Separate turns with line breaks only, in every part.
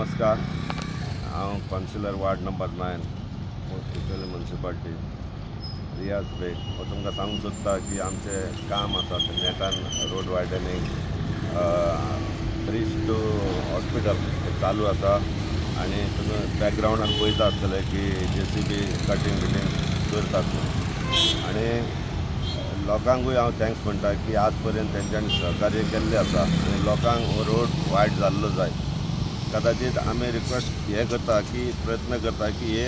नमस्कार, हांव councillor ward number 9 Bicholim municipality Riyaz Baig. हो तुमकां सांगूंक सोदता की आमचें काम आसा तें नेटान road widening, bridge to hospital चालू आसा आनी तुमी बॅकग्रावंडान पळयता आसतले की JCB cutting बिटींग करतात आनी लोकांकूय हांव thanks म्हणटा की आज पर्यंत तेंच्यांनी सहकार्य केल्लें आसा आनी लोकांक हो रोड वायट जाल्लो जाय. कदाचित आमी रिक्वेस्ट हे करता की प्रयत्न करता की हे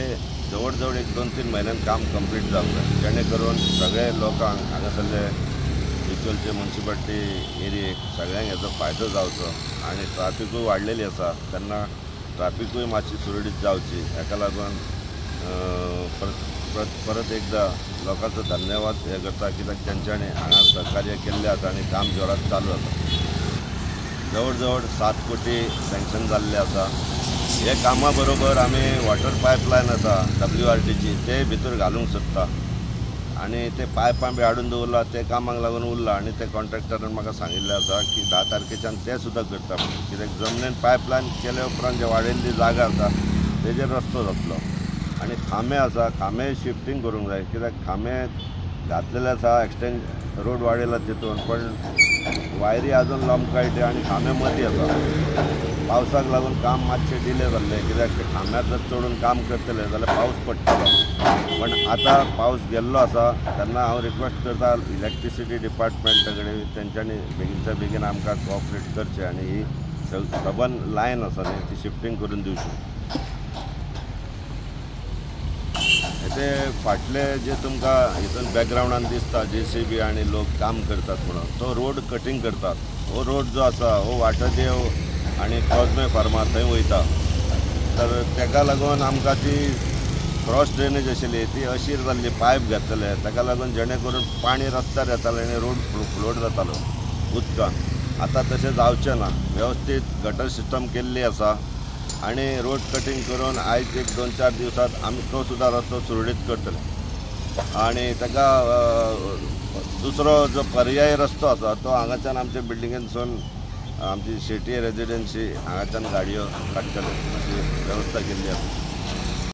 जवळ जवळ एक 2-3 म्हयन्यान काम कंप्लीट जावंक जाय, जेणे करून सगळे लोकांक हांगासरले बिचोलचे म्युनिसिपालिटी एरियेक सगळ्यांक हेचो फायदो जावचो आनी ट्राफिकूय वाडलेली आसा तेन्ना ट्राफिकूय मातशी सुरळीत जावची. हेका लागून परत परत एकदा लोकांचो धन्यवाद हे करता कित्याक तेंच्यांनी हांगा सहकार्य केल्लें आसा आनी काम जोरात चालू आसा. जवळ जवळ 7 कोटी सँक्शन जाल्ले आसा. हे कामा बरोबर आमी वॉटर पायपलायन आसा WRTची ते भितर घालूंक सोदता आनी ते पायपां बी हाडून दवरला ते कामाक लागून उरला आनी ते कॉन्ट्रॅक्टरान म्हाका सांगिल्लें आसा की 10 तारखेच्यान ते सुद्दां करता म्हणून. कित्याक जमनीन पायपलायन केले उपरांत जे वाडयल्ली जागा आसा तेजेर रस्तो जातलो आनी खांबे आसा, खांबे शिफ्टींग करूंक जाय कित्याक खांबे घातलेले आसा, एक्सटेंड रोड वाडयला तितून, पण वायरी अजून लमकायटे आनी खांबे मदीं आसा. पावसाक लागून काम मातशें डिले जाल्लें कित्याक ते खांब्यार जर चडून काम करतले जाल्यार पावस पडटलो, पण आतां पावस गेल्लो आसा तेन्ना हांव रिक्वेस्ट करता इलेक्ट्रिसिटी डिपार्टमेंटा कडेन तेंच्यांनी बेगीनच्या बेगीन आमकां कोऑपरेट करचें आनी ही सबन लायन आसा न्ही ती शिफ्टींग करून दिवची. ते फाटले जे तुमकां हितून बॅकग्रावंडान दिसता JCB आनी लोक काम करतात म्हणून तो रोड कटींग करतात. हो रोड जो आसा हो वाटदेव आनी कॉजमे फार्मा थंय वयता, तर तेका लागून आमकां ती क्रॉस ड्रेनेज आशिल्ली ती अशीर जाल्ली, पायप घातलेले ताका लागून जेणे करून पाणी रस्त्यार येतालें आनी रोड फ्लोड जातालो उदकान. आतां तशें जावचें ना, वेवस्थीत गटर सिस्टम केल्ली आसा आनी रोड कटींग करून आयज एक 2-4 दिवसांत आमी तो सुद्दां रस्तो सुरळीत करतले आनी ताका दुसरो जो पर्यायी रस्तो आसा तो हांगाच्यान आमच्या बिल्डिंगेनसून आमची शेटी रेजिडेन्सी हांगाच्यान गाडयो काडटले अशी वेवस्था केल्ली आसा.